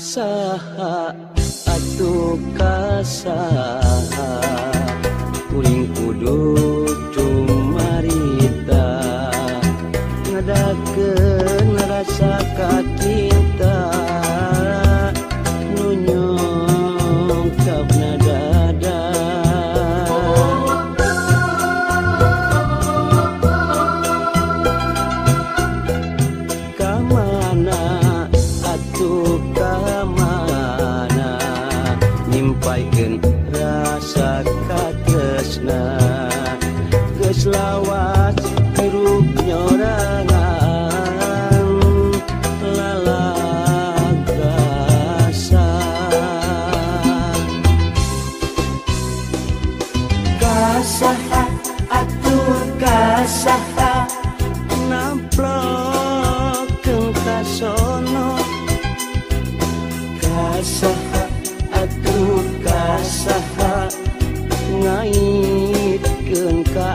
Kasaha atuh kasaha kuring kudu cumarita ngadakeun rasa kacinta nu nyongkapna dada. Kamana atuh kamana nyimpaikeun rasa katresna geus lawas hirup nyorangan lalagasa. Kasaha atuh kasaha namplokeun kasono. Kasaha atuh kasaha ngaitkeun ka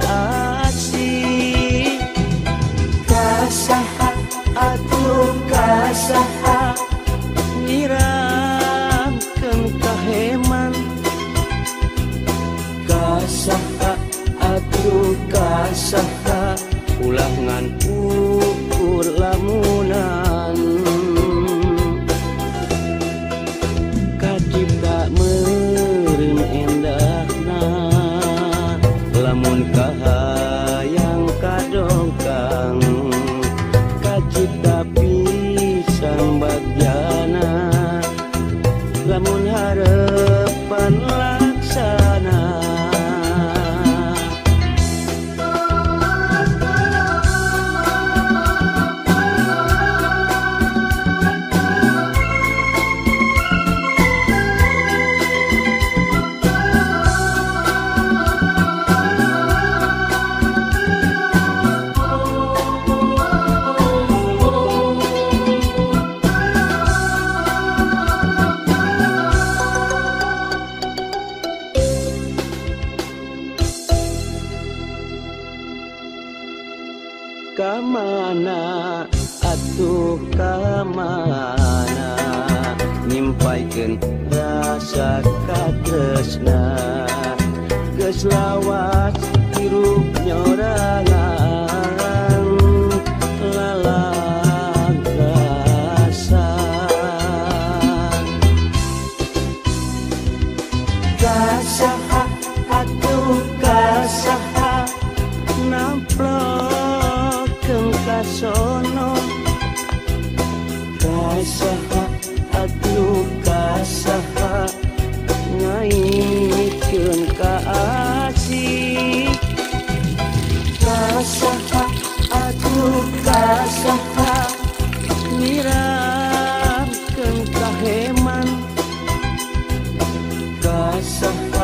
asih. Kasaha atuh kasaha nyiramkeun kaheman. Kasaha atuh kasaha ulah ngan ukur lamunan. Kacipta meureun endahna lamun kahayang kadongkang. Kacipta pisan bagjana lamun harepan laksana. Kamana atuh kamana nyimpaikeun rasa katresna geus lawas hirup nyorangan lalagasa. Kasaha atuh kasaha namplokeun kasono. Kasaha atuh kasaha ngaitkeun ka asih. Kasaha atuh kasaha nyiramkeun kaheman. Kasaha